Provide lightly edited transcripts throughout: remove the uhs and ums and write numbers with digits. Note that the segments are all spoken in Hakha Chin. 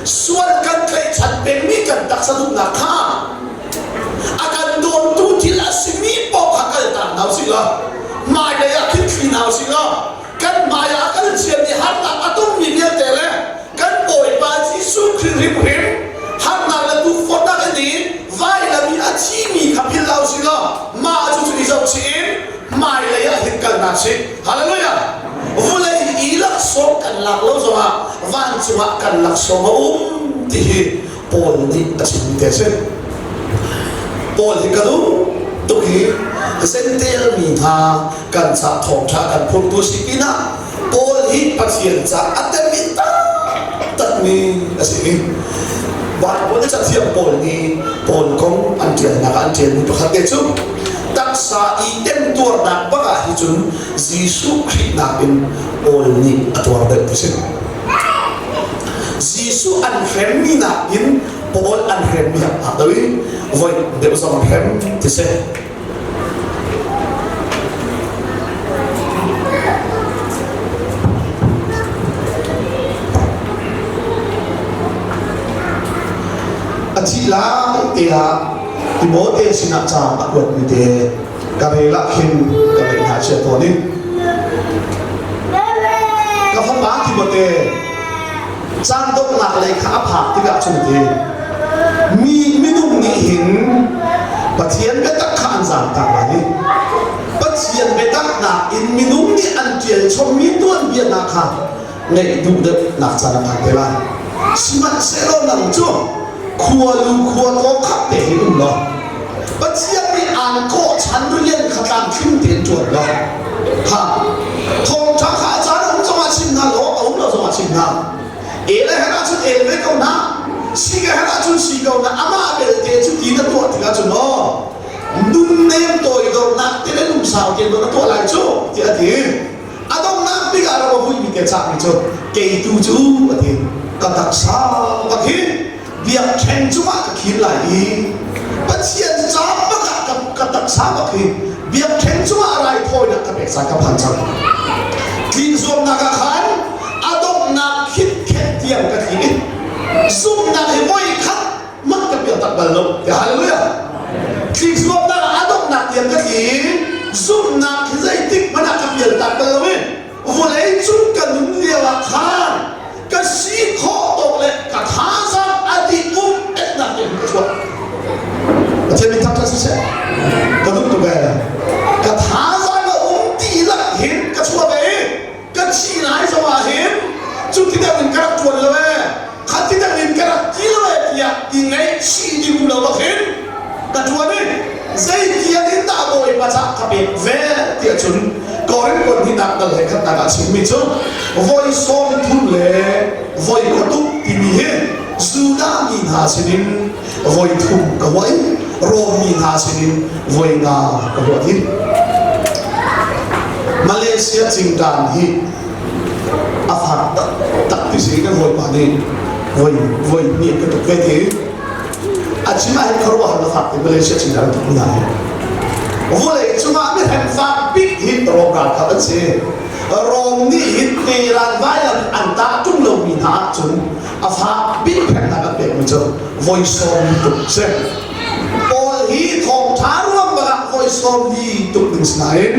Sual kan tlaihchan pengmi kan taksa duhnak kha a kan dawntu thil a simi paoh kha kaltak hna usih law hmailei ah khin thli hna usih law kan hmai ah a kal ciami harnak a tongmi vialte le kan Bawipa Jesuh Khrih hrimhrim harnak le tukforhnak in in vailam i a thimi kha philh hlah usih law mah cu cu i zohchih in hmailei ah hin kal hna sih. Hallelujah! Vulei i laksawng kan lak lo zongah vancung ah kan laksawng a um ti hi Paul nih a chimmi te a si. Paul hi ka duh tuk hi Zentel mi hna kan ca thawngṭha kan phurtu si pinah Paul hi Pathian ca a temi taktakmi a si i Baibal cathiang pawl nih Paul kong an ṭialnak ah an ṭialmi pakhat te cu taksa i temtuarnak bak ah hi cun Jesuh Khrih nakin Paul nih a tuar deuh ti si. Jesuh an hremmi nakin Paul an hremmi a phak deuh i voi deuh zong an hrem ti si. A thih lai te ah Timote sinah ca a kuatmi te ka rel ah khin ka ngaih hna chia tawn i ka fapa Timote caan donghnak lei kha a phak tikah cun ti mi minung nih hin Pathian biatak kha an zaamtak lai i Pathian biatak nakin minung nih an ṭial chommi tuanbia hna kha ngaih duh deuhnak caan a phan te lai. Sihmanhsehlaw nang cu khualu khua taw khat te hin um law Pathian nih aan kawh chan rian kha tlamtling tein ṭuan law ha thawngṭha kha a caan a um zongah chim hna law a um lo zongah chim hna. El a herh ahcun el ve ko hna si ka herh ahcun si ko hna amah belte cu ti na tuah tikah cun maw nunnem toidornak te le lungsau tein na tuah lai cu tiah a ti. A donghnak bik ah ram a vuimi te cahmi cu kei tu cu a ti ka taksa bak hi biakṭheng cungah ka khim lai i Pathian ca bak ah ka, ka taksa bak hi biakṭheng cungah raithawinak ka pek caan ka phan cang. Tlin zuamnak ah khan a donghnak khitkhet tiang ka tli i zumhnak hi voi khat mak ka pial tak bal lo. Hallelujah! Tlik zuamnak ah a donghnak tiang ka tli zumhnak hi zeitik hmanh ah ka pial tak bal lo i vawlei cung ka nun lio ah khan ka si khawh tawk le ka thazaang a dih um etnak te ka chuah. Pathian min thangṭhat siseh. Ka duh tuk ee. Ka thazaang a um dihlak hin ka chuah ve i ka thi lai zong ah hin cu ti deuh in ka rak ṭuan lo ee kha ti deuh in ka rak ti lo ee tiah i ngaihchih ding um lo bak hin ka ṭuan i zeitiang in dah Bawipa cah ka pek ve tiah cun Korin kuan hnihnak dal he khatnak ah chimmi cu voi 30 le voi kua timi hi Judah mi hna sinin voi thum ka huai Rom mi hna sinin voi nga ka huat hi Malaysia cingtan hi a fak taktak ti si kan hawipa nih voi voi hnih ka tuk ve ti a chim ah hin khuaruahhar na fak ti Malaysia cingtan tuk hna hi vawlei cungah mi hrem fak bik hi Rom ralkap an si Rom nih hin teran vailam an tah ṭung lomi hna ahcun a fak bik hremnak an pekmi cu voi sawm tuk si. Paul hi thawngṭha ruang bangah voi sawm li tuk ding si nain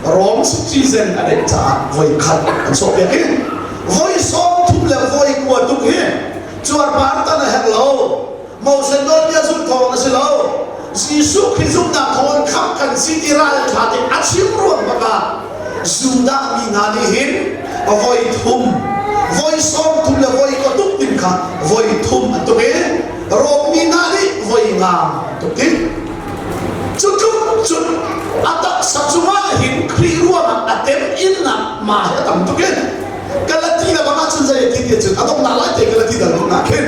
Rom citizen a neih caah voi khat an sawhpiak i voi 30 le voi kua tuk hi cuarpar tan a herh lo. Moses nawlbia zulh thawng a si lo. Jesuh Khrih zumhnak thawng khamh kan si ti ralṭha te a chim ruang bakah Judah mi hna nih hin voi thum, voi 30 le voi kua tuk ding kha voi thum an tuk i Rom mi hna nih voi nga an tuk ding. Cu tluk cun a taksa cungah hin Khrih ruangah a temhinnak ma hi a tam tuk i Galati le bangah cun zei ti ti cun a donghnak lai te Galati dal donghnak khin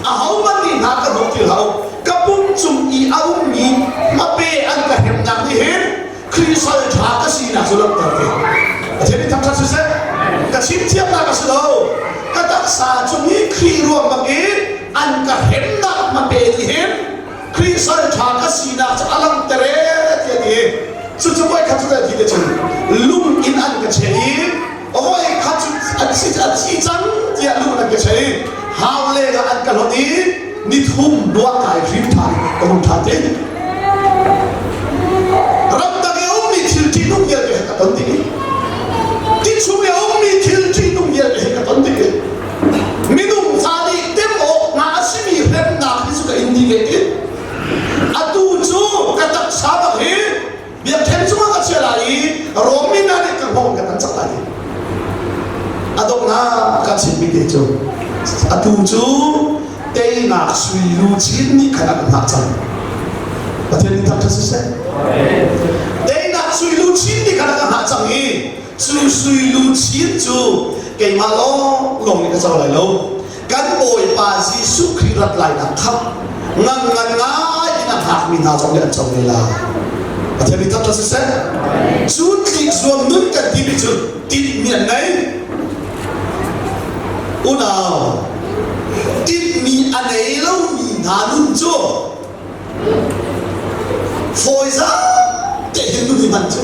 ahohmanh nih hna ka hnawh ti hlah ka pum cung i a ummi hmape an ka hremnak nih hin Khrih sal ṭha ka sinak cu langhter te Pathian nih thangṭhat siseh ka chim thiamnak a si lo ka taksa cung i Khrih ruang bang i an ka hremnak hmape nih hin Khrih sal ṭha ka sinak cu a langhter ee tiah ti cucu voi khat cu ti te cun lung in an ka cheh i voi khat cu a thi a thi cang tiah lung an ka cheh i hau leng ah an. ṭuan i nithum hnuah kai hrim ṭhan ka hung ṭhan te. Ramdang i a ummi thil ṭihnung vialte he ka ton dih i ti chung i a ummi thil ṭihnung vialte he ka ton dih i minung fa nih tem awk hna a simi hremnak hi cu ka in dih ve ti. Atu cu ka taksa bak hi biakṭheng cungah ka chia lai i Rom mi hna nih ka hngawng ka kan cak lai ti. A donghnak ka chimmi te cu atu cu teinak sui luchin nih khan a kan hngah cang. Pathian nih thangṭhat siseh. Teinak sui luchin nih khan a kan hngah cang i cu sui luchin cu keimah lawng lawng nih ka co lai lo. Kan Bawipa Jesuh Khrih rat lainak kha ngan ngan ngai in a hngakmi hna zong nih an co ve lai. Pathian nih thangṭhat siseh. Cu tlik zuam nun kan timi cu tinhmi an ngei. Unau, tinhmi a nei lomi hna nun cu fawiza te hin nun hi hman cu.